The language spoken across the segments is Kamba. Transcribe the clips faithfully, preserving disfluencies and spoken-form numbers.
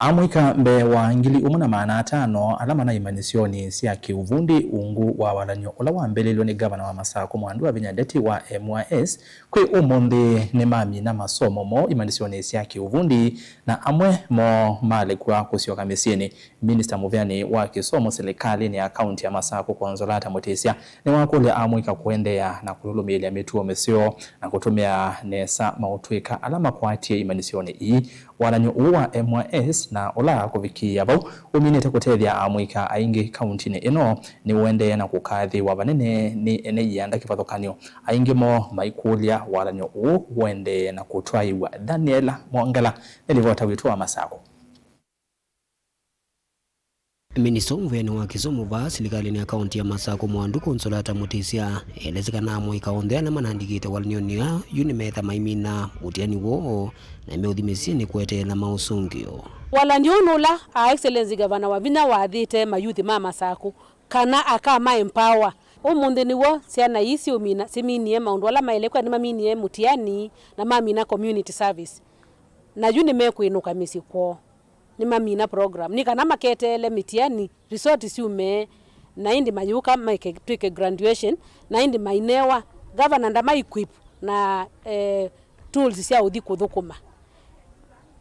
Amũika mbee wa ngili ũmwe na maana atano ala manaĩ imanyĩsyonĩ sya kĩũvundi ungu wa walany'o ũla wambĩlĩlwe nĩ ngavana wa Masakũ Mwandu Wavinya Ndeti wa M Y S, kwĩ ũmũnthĩ nĩmamina masomo moo imanyĩsyonĩ sya kĩũvundi, na amwe moo malekw'a kũsyoka mĩsyĩnĩ. Minista mũveani wa kĩsomo silikalĩnĩ ya kaunti ya Masakũ Consolata Mutisya nĩwakũlya amũika kũendeea na kũlũlũmĩĩlya mĩtuo mĩseo na kũtũmĩa nesa maũtũĩka ala makwatie imanyĩsyonĩ ii. Walany'o ũũ wa M Y S na ũla kũvikĩĩa vau ũminĩte kũtethya amũika aingĩ kauntinĩ ĩno nĩũendee na kũkathĩĩwa vanene nĩ ene ianda kĩvathũkany'o, aingĩ moo maikũlya walany'o ũũ ũendee na kũtwaĩw'a. Daniel Mwongela nĩ livota witũ wa Masakũ. Minista mũveani wa kĩsomo vaa silikalĩnĩ ya kaunti ya Masakũ Mwandu Consolata Mutisya elesye kana amũika onthe ala manandĩkĩte walany'onĩ aa yu nĩmetha maimina mũtiani woo na meũthi mĩsyĩnĩ kweteela maũsũngĩo. Walany'o ũũ nũla Her Excellency Gavana Wavinya wathĩte mayuthi ma Masakũ kana akama empower. Ũmũnthĩ nĩw'o syana ii siũmina, siminie maũndũ ala maĩle kwĩa nĩmaminie mũtiani na mamina community service. Na yu nĩmekwĩnũka mĩsyĩ kwoo. Nĩmamina program nĩ kana maketeele mĩtiani, result syume, na ĩndĩ mayũka maike, twĩke graduation, na ĩndĩ mainewa, gavana ndama equip na, eh, tools sya ũthi kũthũkũma.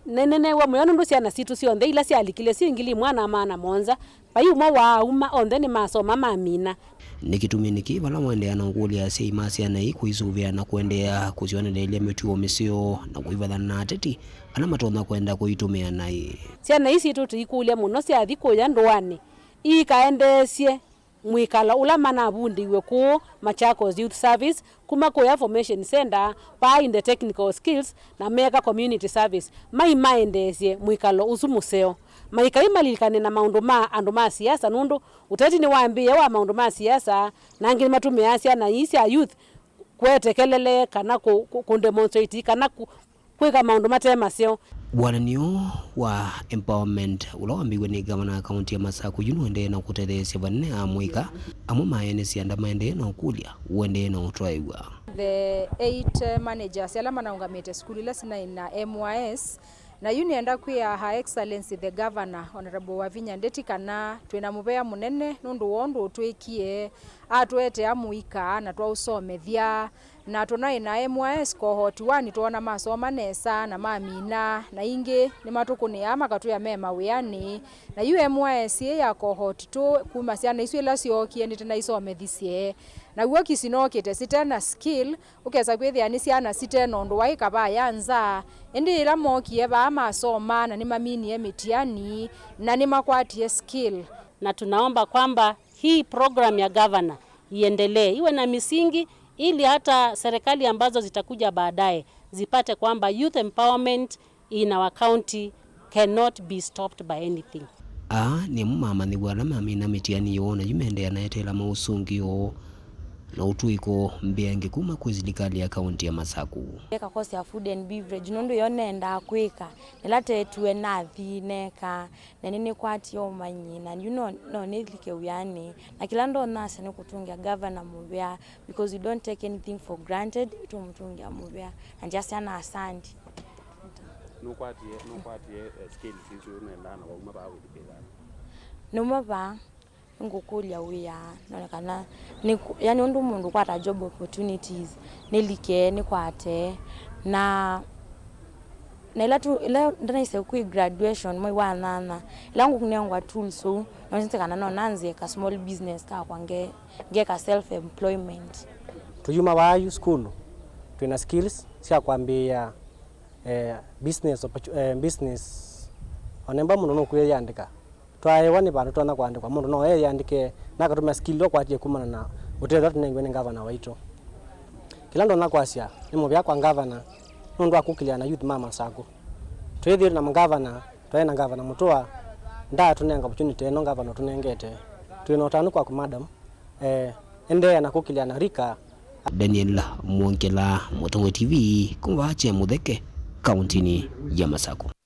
Nĩneneew'a mũyo nũndũ syana sitũ syonthe ila syalikile syĩ ngili ĩmwe na maana mũonza, vai ũmwe waauma, onthe nĩmasoma mamina. Nĩ kĩtumi nĩkĩ vala ũendeea na ũkũlya asyai ma syana ii kũisũvĩa na kũendeea kũsyoneneelya mĩtuo mĩseo na kũivathana na ateti ala matonya kwenda kũitũmĩa naĩ? Syana ii sitũ tũikũlya mũno syathi kũya ndũanĩ iikaendeesye mwĩkalo ũla manavundĩiwe kũũ Machakos Youth Service, kuma kũya Formation Center, vaa in the technical skills, na meeka community service, mai maendeesye mwĩkalo ũsu mũseo. Maikai malilikane na maũndũ ma andũ ma siasa, nũndũ ũteti nĩwambĩĩe wa maũndũ ma siasa, na angĩ nĩmatũmĩaa syana ii sya youth kwetekelele kana kũ, kũ, kũ demonstrate kana kũ, kwĩka maũndũ mate maseo. Wonany'o wa empowerment ũla wambĩĩw'e nĩ ngavana wa kaunti ya Masakũ yu nũendee na kũtetheesya vanene amũika amwe ma ene syanda maendee na ũkũlya ũendee na ũtwaĩw'a. The eight, eh, managers ala manaũngamĩte sukulu ila sinaĩ na M Y S, na yu nĩenda kwĩa Her Excellency the Governor, Honorable Wavinya Ndeti, kana twĩ na mũvea mũnene nũndũ wa ũndũ ũtwĩkie, atũetea mũika na twaũsomethya. Na tũnaĩ na M Y S cohort one, nĩtwoona masoma nesa na mamina, na ingĩ nĩmatũkũnĩaa makatwĩa me mawĩanĩ. Na yu M Y S ĩĩ ya cohort two, kuma syana isu ila syookie nĩtũnaisomethisye. Na w'o kĩsi nookĩte site na skill, ũkesa kwĩthĩa nĩ syana site na ũndũ waĩ kavaa ya nza. Ĩndĩ yĩla mookie vaa masoma na nĩmaminie mĩtiani na nĩmakwatie skill. Na tunaomba kwamba hii program ya gavana iendelee, iwe na misingi, ili hata serikali ambazo zitakuja baadaye zipate kwamba youth empowerment in our county cannot be stopped by anything. Aa nĩ amwe ma amanyĩw'a ala mamina mĩtiani yoo na yu mendeea na eteela maũsũngĩo na ũtũĩko mbeange kuma kwĩ silikalĩ ya kaunti ya Masakũ. Eka course ya food and beverage nũndũ yo nendaa kwĩka, na ĩla teetiwe nathi neka, na nĩnĩkwatie ũmanyi, na yu no, no nĩlike wĩanĩ, na kĩla ndonyasya nĩ kũtũngĩa gavana mũvea, because we don't take anything for granted, tũmũtũngĩa mũvea, na ndyasya na asandi. Nũkwatie, nũkwatie, eh, skills isu nenda na wauma vaa wĩthukĩĩthana? Numa vaa, nĩngũkũlya wĩa, none kana nĩ, yani ũndũ mũndũ ũkwata job opportunities, nĩlike, nĩkwate, na, na ĩla tu, ĩla ndanaisye kwĩ graduation mwei wa nyanya, ĩla ngũnengwa tools ũu, nonzĩte kana no nanzie ka small business kakwa nge, ngeka self employment. Tũyuma vaa yu sukulu, twĩna skills sya kwambĩĩa, eh, business opportu-, eh, business. Onemba mũndũ nũkwĩyandĩka. Twaewa nĩ vandũ tonya kũandĩkwa, mũndũ no eyĩandĩke na akatũmĩa skill ila ũkwatie kumana na ũtethyo ũla tũnengiwe nĩ ngavana waitũ. Kĩla ndonya kwasya nĩ mũvea kwa ngavana nũndũ wa kũkĩlya na youth ma Masakũ. Twĩthĩĩtwe na ngavana, twaĩ na ngavana mũtũa, ndaatũnenga opportunity ĩno ngavana ũtũnengete. Twĩ na ũtanu kwaku madam, eh, endeea na kũkĩlya na rika. Daniel Mwongela, Mũtongoi T V, kuma vaa Kyamũtheke, kauntinĩ ya Masakũ.